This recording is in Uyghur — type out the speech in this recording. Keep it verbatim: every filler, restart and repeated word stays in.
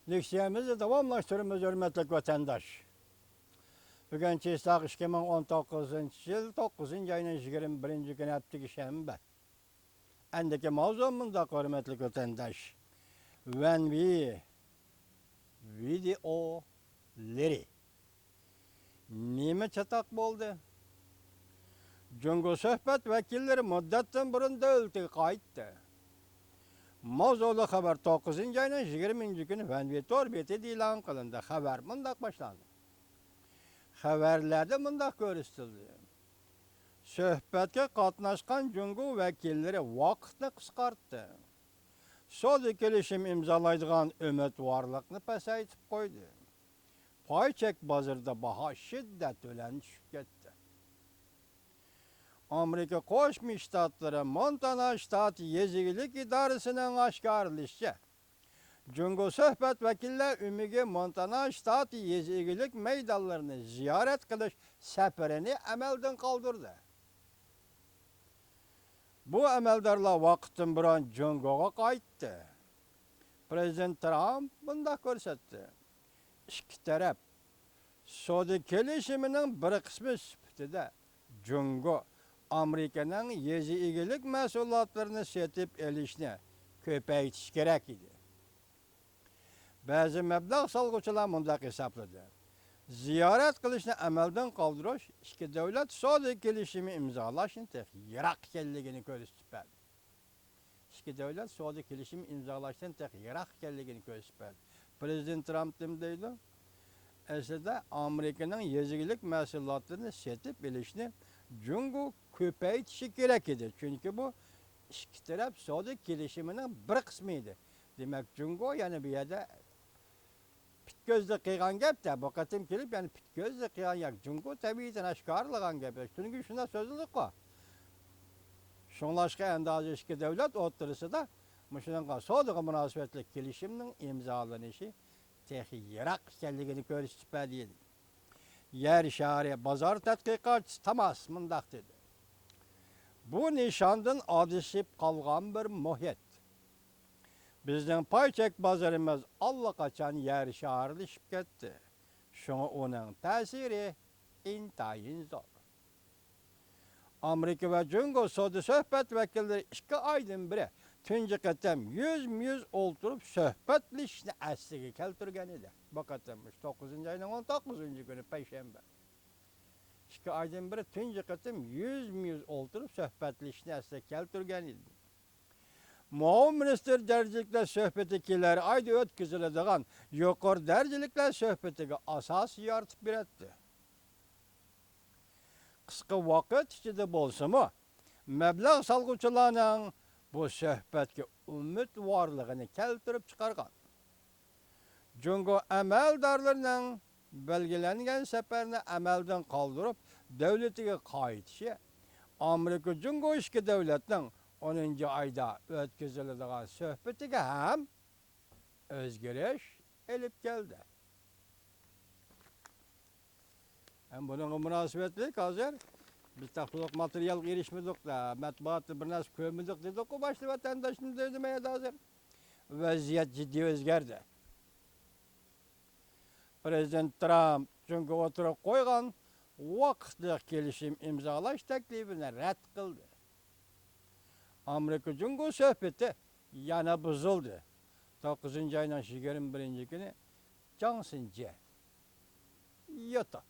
لېكسىيەمىزنى داۋاملاشتۇرىمىز، ھۆرمەتلىك ۋەتەنداش. بۈگۈن چىسلاق ئىككى مىڭ ئون توققۇزىنچى يىل، توققۇزىنچى ئاينىڭ يىگىرمە بىرىنچى كۈنى، ھەپتىكى شەنبە. ئەندىكى ماۋزۇ مۇنداق، ھۆرمەتلىك ۋەتەنداش. ۋەنۋېي ۋىدېئولىرى. نېمە چاتاق بولدى؟ جۇڭگو سۆھبەت ۋەكىللىرى مۇددەتتىن بۇرۇن دۆلىتىگە قايتتى. ماۋزۇلۇق خەۋەر توققۇزىنچى ئاينىڭ يىگىرمىنچى كۈنى ۋەنۋېي تور بېتىدە ئېلان قىلىندى. خەۋەر مۇنداق باشلاندى. خەۋەرلەردە مۇنداق كۆرسىتىلدى. سۆھبەتكە قاتناشقان جۇڭگو ۋەكىللىرى ۋاقىتنى قىسقارتتى. سودا كېلىشىمى ئىمزالايدىغان ئۈمىدۋارلىقنى پەسەيتىپ قويدى. پاي چەك بازىرىدا باھا شىددەت بىلەن چۈشۈپ كەتتى. ئامېرىكا قوشما شتاتلىرى مونتانا شتات يېزا ئىگىلىك ئىدارىسىنىڭ ئاشكارىلىشىچە، جۇڭگو سۆھبەت ۋەكىللەر ئۆمىكى مونتانا شتات يېزا ئىگىلىك مەيدانلىرىنى زىيارەت قىلىش سەپىرىنى ئەمەلدىن قالدۇردى. بۇ ئەمەلدارلار ۋاقىتتىن بۇرۇن جۇڭگوغا قايتتى. پىرېزىدېنت ترامپ مۇنداق كۆرسەتتى. ئىككى تەرەپ سودا كېلىشىمىنىڭ بىر قىسمى سۈپىتىدە جۇڭگو ئامېرىكىنىڭ يېزا ئىگىلىك مەھسۇلاتلىرىنى سېتىپ ئېلىشنى كۆپەيتىشى كېرەك ئىدى. بەزى مەبلەغ سالغۇچىلار مۇنداق ھېسابلىدى. زىيارەت قىلىشنى ئەمەلدىن قالدۇرۇش ئىككى دۆلەت سودا كېلىشىمى ئىمزالاشنى تېخى يىراق ئىكەنلىكىنى كۆرسىتىپ بەردى. ئىككى دۆلەت سودا كېلىشىمى ئىمزالاشتىن تېخى يىراق ئىكەنلىكىنى كۆرسىتىپ بەردى. پىرېزىدېنت ترامپ نېمە دەيدۇ؟ ئەسلىدە ئامېرىكىنىڭ يېزا ئىگىلىك مەھسۇلاتلىرىنى سېتىپ ئېلىشنى جۇڭگو كۆپەيتىشى كېرەك ئىدى، چۈنكى بۇ ئىككى تەرەپ سودا كېلىشىمىنىڭ بىر قىسمى ئىدى. دېمەك، جۇڭگو يەنە بۇ يەردە پىت كۆزلۈك قىلغان گەپتە، بۇ قېتىم كېلىپ يەنە پىت كۆزلۈك قىلغان ياق، جۇڭگو تەبىئىتىنى ئاشكارىلىغان گەپ. تۈنۈگۈن شۇنداق سۆزلىدۇققۇ. شۇڭلاشقا ئەندى ھازىر ئىككى دۆلەت ئوتتۇرىسىدا مۇشۇنىڭغا سودىغا مۇناسىۋەتلىك كېلىشىمنىڭ ئىمزالىنىشى تېخى يىراق ئىكەنلىكىنى كۆرسىتىپ بەردى. يەر شارى بازار تەتقىقاتچىسى تاماس مۇنداق دېدى. بۇ نىشاندىن ئادىشىپ قالغان بىر مۇھىت. بىزنىڭ پاي چەك بازىرىمىز ئاللىقاچان يەر شارىلىشىپ كەتتى. شۇڭا ئۇنىڭ تەسىرى ئىنتايىن زور. ئامېرىكا ۋە جۇڭگو سودا سۆھبەت ۋەكىللىرى ئىككى ئايدىن بېرى تۇنجى قېتىم يۈزمۇ يۈز ئولتۇرۇپ سۆھبەتلىشىشنى ئەسلىگە كەلتۈرگەن ئىدى. بۇ قېتىم مۇشۇ توققۇزىنچى ئاينىڭ ئون توققۇزىنچى كۈنى پەيشەنبە. ئىككى ئايدىن بېرى تۇنجى قېتىم يۈزمۇ يۈز ئولتۇرۇپ سۆھبەتلىشىشنى ئەسلىگە كەلتۈرگەن ئىدى. مۇئاۋىن مىنىستىر دەرىجىلىكلەر سۆھبىتى كېلەر ئايدا ئۆتكۈزۈلىدىغان يۇقىرى دەرىجىلىكلەر سۆھبىتىگە ئاساس يارىتىپ بېرەتتى. قىسقا ۋاقىت ئىچىدە بولسىمۇ، مەبلەغ سالغۇچىلارنىڭ بۇ سۆھبەتكە ئۈمىدۋارلىقىنى كەلتۈرۈپ چىقارغان. جۇڭگو ئەمەلدارلىرىنىڭ بەلگىلەنگەن سەپەرنى ئەمەلدىن قالدۇرۇپ، دۆلىتىگە قايتىشى ئامېرىكا جۇڭگو ئىككى دۆلەتنىڭ ئونىنچى ئايدا ئۆتكۈزۈلىدىغان سۆھبىتىگە ھەم ئۆزگىرىش ئېلىپ كەلدى. ھەم بۇنىڭغا مۇناسىۋەتلىك ھازىر بىز تېخى تولۇق ماتېرىيالغا ئېرىشمىدۇق، مەتبۇئاتتا بىر نەرسە كۆرمىدۇق دېدۇققۇ، باشتا ۋەتەنداشنى دېدىم ھازىر. ۋەزىيەت جىددىي ئۆزگەردى. پىرېزىدېنت ترامپ جۇڭگو ئوتتۇرىغا قويغان ۋاقىتلىق كېلىشىم ئىمزالاش تەكلىپىنى رەت قىلدى. ئامېرىكا جۇڭگو سۆھبىتى يەنە بۇزۇلدى. توققۇزىنچى ئاينىڭ يىگىرمە بىرىنچى كۈنى جاڭ سىنجيې يوتو